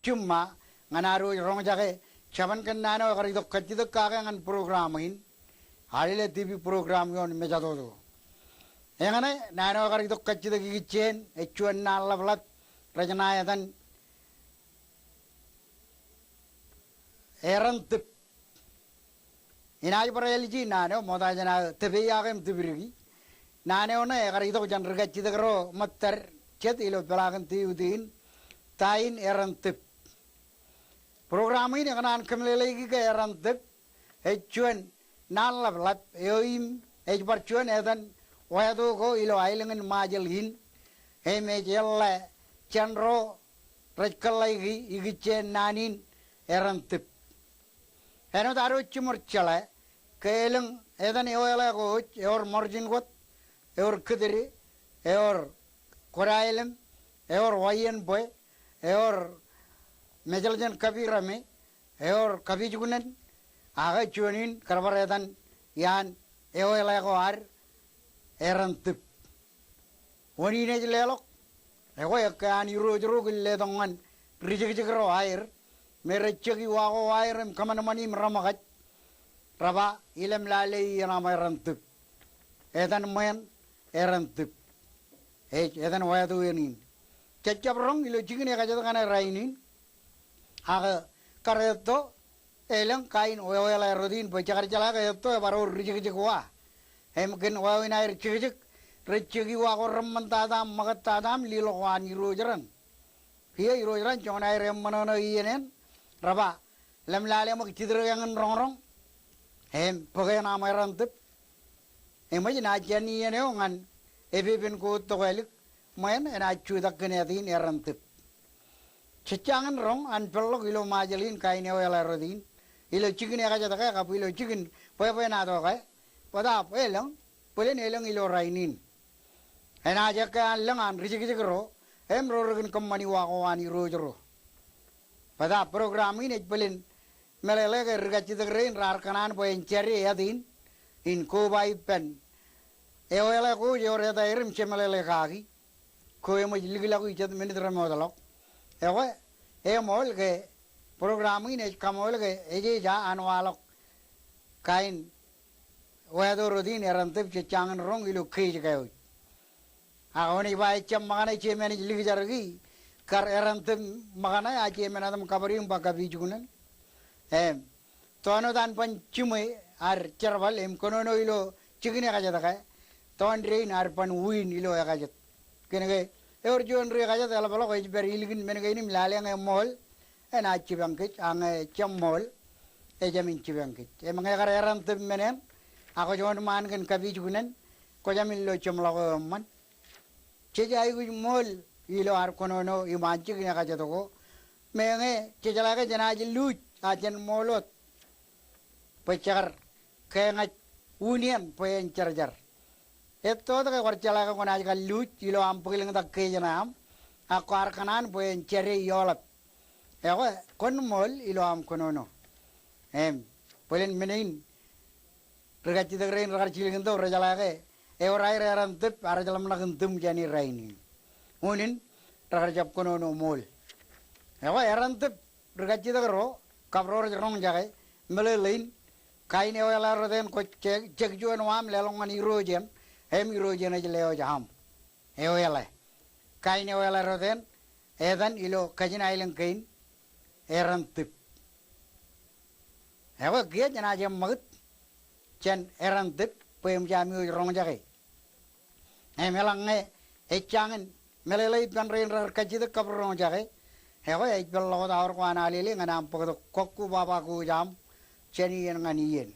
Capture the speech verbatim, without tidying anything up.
jiṃṃa ñan ad wōj roñjake jabōn kōn naan eo ekar itok kajjitōk kake ñan program in. Aḷe TV program ioon mejatoto. Eñṇe naan eo ekar itok kajjitōk ikijjeen ej juon naan ḷapḷap rej ṇa etan Eran Tōp. Inaaj bar āliji naan eo ṃokta jān aō tōpeiaake im tōpdiki. Naan eo ṇe ekar itok jān ri kajjitōk ro ṃōttad jet ilo peḷaakin tiuti in, ta in Eran Tōp. Program in ekōṇaan kōmeḷeḷeiki ke Eran Tōp ej juon naan ḷapḷap eo im ej bar juon etan weather ko ilo aelōñ in Ṃajeḷ in. Im ej eḷḷā jān ro rej kōḷḷāiki ikijjeen naan in Eran Tōp. Āinwōt ad wōj jiṃor jeḷā ke elōñ etan eweḷā ko wōj, ewōr Ṃorjin Kot, ewōr Kitide, ewōr Kodaelem, ewōr Wāienbwe, ewōr Mejḷ jān Kapirame, ewōr Kapijuknen, ak juon in kar bar etan iaan eweḷā ko ad Eran Tōp. Wōn in ej leḷọk? Ekwe, ekkā an irooj ro kōn letok ñan rijekjek ro aer, me rej jeki wa ko aer im kōṃanṃani im reṃōkaj, re ba, ilōñ lale iien aṃ Eran Tōp. Etan ṃween Eran Tōp. Ej etan weather eo in. Jej jab roñ ilo jikin ekajet kaṇe rainin. Ak kar etto, elōñ kain eweḷā rot in bwe jekar jeḷā ke etto ebar ewōr rijekjek wa. Im kōn wāween aer jekjek, rej jeki wa ko reṃṃantata im ṃōkōttata im liḷọk waan irooj raṇ. Kiiō irooj raṇ joñan aer eṃṃōṇōṇō iien eṇ, re ba, ilōñ lale ṃōk jitrōk eñin roñroñ. Im bōk eṇ aṃ Eran Tōp. Eṃōj naaj jān iien eo ñan epepen ko tok ālik, ṃween enaaj jutak kōn āt in Eran Tōp. Jej jañin roñ an peḷḷọk ilo Ṃajeḷ in kain eweḷā rot in. Ilo jikin ekajet ke kab ilo jikin bwebwenato ke, bōtaab elōñ, bōlen elōñ ilo rainin. Enaaj ekkā an lōñ an rijekjek ro, im ro rekōn kōṃṃani wa ko an irooj ro. Bōtaab program in ej bōlen meḷeḷe ke ri kajjitōk rein raar kōṇaan bwe en jade āt in, in koba ippān eweḷā ko ej ewōr etaer im jemeḷeḷe kaki. Ko eṃōj likḷọk jet minit remootḷọk. Ekwe, eṃool ke program in ej kaṃool ke ej eja an waḷọk kain weather rot in Eran Tōp jej jañin roñ ilo case ko wōj. Ak wōn ej ba ejjab ṃōkaṇe, jemen ej likjarki, kar Eran Tōp ṃōkaṇe, a jemen etaṃ kabōd im ba Kapijuknen. Im tōn wōt an ban jiṃwe ad jerbal im kōnono ilo jikin ekajet ke, tōn dein ad ban win ilo ekajet. Kōnke ewōr juon ri ekajet eḷapḷọk ej pād ilikin men kein im lale ñe ṃool enaaj jipañ kōj, ak ñe jab ṃool ejāmin jipañ kōj. Im ñe kar Eran Tōp men eṇ, ak kwōj wōnṃaan kōn Kapijuknen, kwōjāmin lo jeṃḷọk eo eṃṃan. Jej aikuj ṃool ilo ad kōnono iṃaan jikin ekajet ko. Meñe jejeḷā ke jenaaj luuj, a jen ṃool wōt bwe jekar keñaj unin bwe en jarjar. Etto wōt ke kwaar jeḷā ke kwōnaaj kar luuj ilo aṃ bōklōñtak case ṇe aṃ, ak kwaar kōṇaan bwe en jade ioḷap. Ekwe, kwōn ṃool ilo aṃ kōnono. Im bōlen men in ri kajjitōk rein rekar jilkintok, rejeḷā ke ewōr aer Eran Tōp, ak rej ḷōmṇak in tūm jān rainin. Unin, rekar jab kōnono ṃool. Ekwe, Eran Tōp, ri kajjitōk ro kab ro rej roñjake meḷeḷein, kain eweḷā rot eṇ kwōj je-, jek juon waaṃ leḷọk ñan irooj eṇ, im irooj eṇ ej lewōj aṃ. Eweḷā. Kain eweḷā rot eṇ, etan ilo kajin aelōñ kein, Eran Tōp. Ekwe, kiiō jenaaj eṃṃakūt jān Eran Tōp bwe eṃōj ami wōj roñjake. Im eḷaññe ej jañin meḷeḷe ippān rein rekar kajjitōk kab roñjake, ekwe, ej peḷḷọk wōt aor ko an alele ñan aṃ bōktok kọkkure baba ko wōj aṃ jān iien ñan iien.